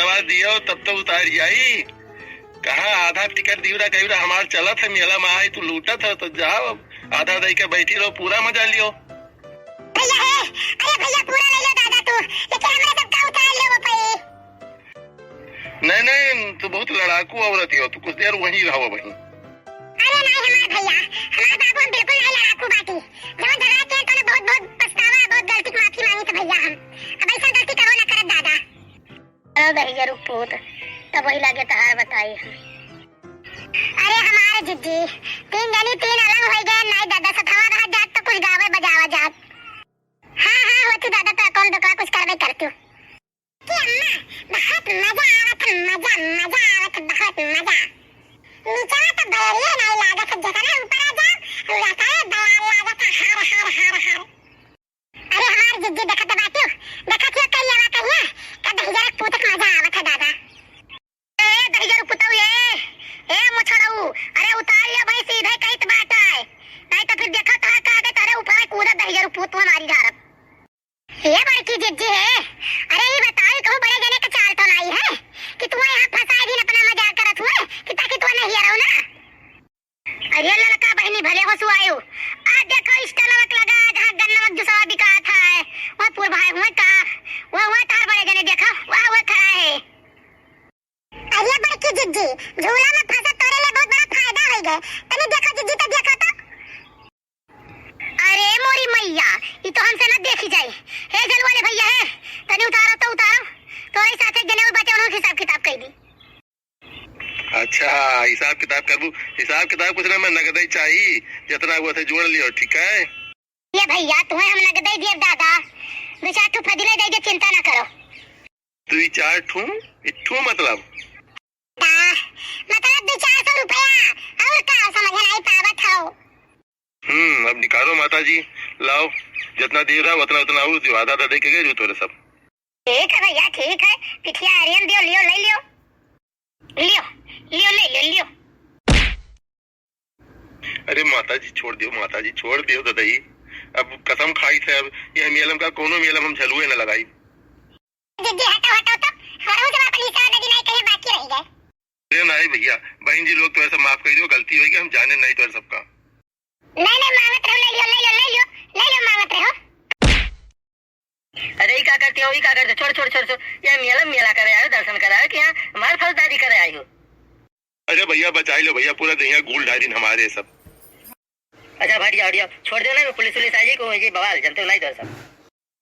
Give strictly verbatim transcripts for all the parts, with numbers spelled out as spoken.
आवाज दियो तब तो उतार जाई। कहाँ आधा टिकट दियो ना कहियो ना, हमार चलत है, मेला में आई तू लूटत है तो जाओ, आधा दे के बैठी रहो, पूरा मजा लियो। भैया हे, अरे भैया पूरा ले लो दादा तू, लेकिन हमरे सबका उतार लो वो पे। नहीं, नहीं, तू बहुत लड़ाकू औरत हो, तू कुछ देर वहीं रहो वहीं। अरे नहीं हमार भैया, हमार बाबू हम बिल्कुल नहीं लड़ाकू बाटी। जवन झगड़ा किए तोने बहुत, बहुत पछतावा, बहुत गलती की माफी मांगी तो भैया हम अब ऐसा गलती कबो ना करब दादा। अरे दहिजरू पूत, तब वही लागे तहार बताई हम। अरे हमार जिज्जी, तीन जनी तीन अलग होइ गए, नहीं दादा सथवा रहा जात तो कुछ गावे बजावा जात। हाँ, हाँ, होती दादा तो कौन दुखवा कुछ करबे करती। कि अम्मा, बहुत मजा आवत है, मजा, मजा आवत है, बहुत मजा। नीचवा तो बयरिये नहीं लागत है, जितना ऊपर आ जाओ, वैसा ही बयार लागत है, हर, हर, हर, हर। अरे हमार जिज्जी देखत बाटियो, देखत हियो करियावा कहिया, का दहिजरा पूत क मजा आवत है दादा। ए दहिजरू पुतऊ ए, ए मोछड़ऊ, अरे उतार लिया भाई सीधे कहित बाटा है, नहीं तो फिर देखा तो है का आगे तारे ऊपर कूदा दहिजरू पूत हमारी झारत। ये बड़की जिज्जी है, अरे ये बताओ कहूँ बड़े जने का चाल तो नहीं है कि तू यहाँ फंसाए दिन अपना मजाक करत हुए कि ताकि तू नहीं रहो ना। अरे ललका बहिनी भले हो सुआयो, आ देखो स्टॉल लगा जहाँ गन्ना जूसवा बिकात है, वहाँ पूर्व भाई हुए का, वहाँ हुए तार बड़े जने देखो, वहाँ हुए खड़ा है। अरे बड़की जिज्जी, झूला में फंसा तोरे लिए बहुत बड़ा फायदा होइ गए। तनी देखो जिज्जी तो देखो तो। अरे मोरी मैया, ई तो हमसे ना देखी जाए। हे जलवा ले भैया हे, तनी उतारो तो उतारो। तोरे साथे जने और बचे उन्होंने हिसाब किताब कइ दी। अच्छा, हिसाब किताब करबू? हिसाब किताब कुछ ना, मैं नगदे चाही, जितना हुआ थे जोड़ लियो, ठीक है? ये भैया, तुम्हें हम नगदे दिए दादा, दो चार ठो फजीले दे दे, चिंता ना करो। दुई चार ठू, इठू मतलब? ता, मतलब दो चार सौ रुपया, और का समझ नहीं पावत हो? हम्म, अब निकालो माता जी, लाओ, जितना दे रहा उतना, उतना और दियो, आधा आधा दे के गए जो तोरे सब। ठीक है भैया, ठीक है, पिठिया आर्यन दियो, लियो, ले लियो, लियो, लियो, ले लियो, लियो। अरे माता जी, छोड़ दियो, माता जी, छोड़ दियो ददई। अब कसम खाई थे, अब ये मेलम का कोनो मेलम हम झलुए न लगाई। दीदी, हटो, हटो तो, हमारे मुँह से बात नहीं, सौ दीदी नहीं कहे, बाकी रह गए। अरे नहीं भैया, बहन जी लोग तो ऐसा माफ कर दियो, गलती हो गई, हम जाने नहीं तो सबका। नहीं, नहीं, मांगत रहो, ले लियो, ले लियो, ले लियो, ले लियो, मांगत रहो। अरे, ई का करती हो, ई का करती हो? छोड़, छोड़, छोड़, छोड़। ये मेला, मेला करे आयो, दर्शन करे आयो कि यहाँ मार फौजदारी करे आयो? अरे भैया, बचाई लो भैया, पूरा देहिया गूल डारिन हमारे सब। अच्छा, हट जाओ, हट जाओ। छोड़ दो ना, पुलिस उलिस आ जाए, कोई हो जाए बवाल, जानते हो, नहीं तो सब।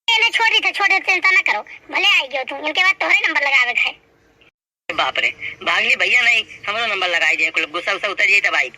ए, नहीं, छोड़ दी तो छोड़ दे, चिंता ना करो, भले आई गयो तू, इनके बाद तोहरे नंबर लगावे के है। बाप रे, भाग ली भैया, नहीं, हमरो नंबर लगाई दे, कुल गुस्सा उस्सा उतर जाए तब आई।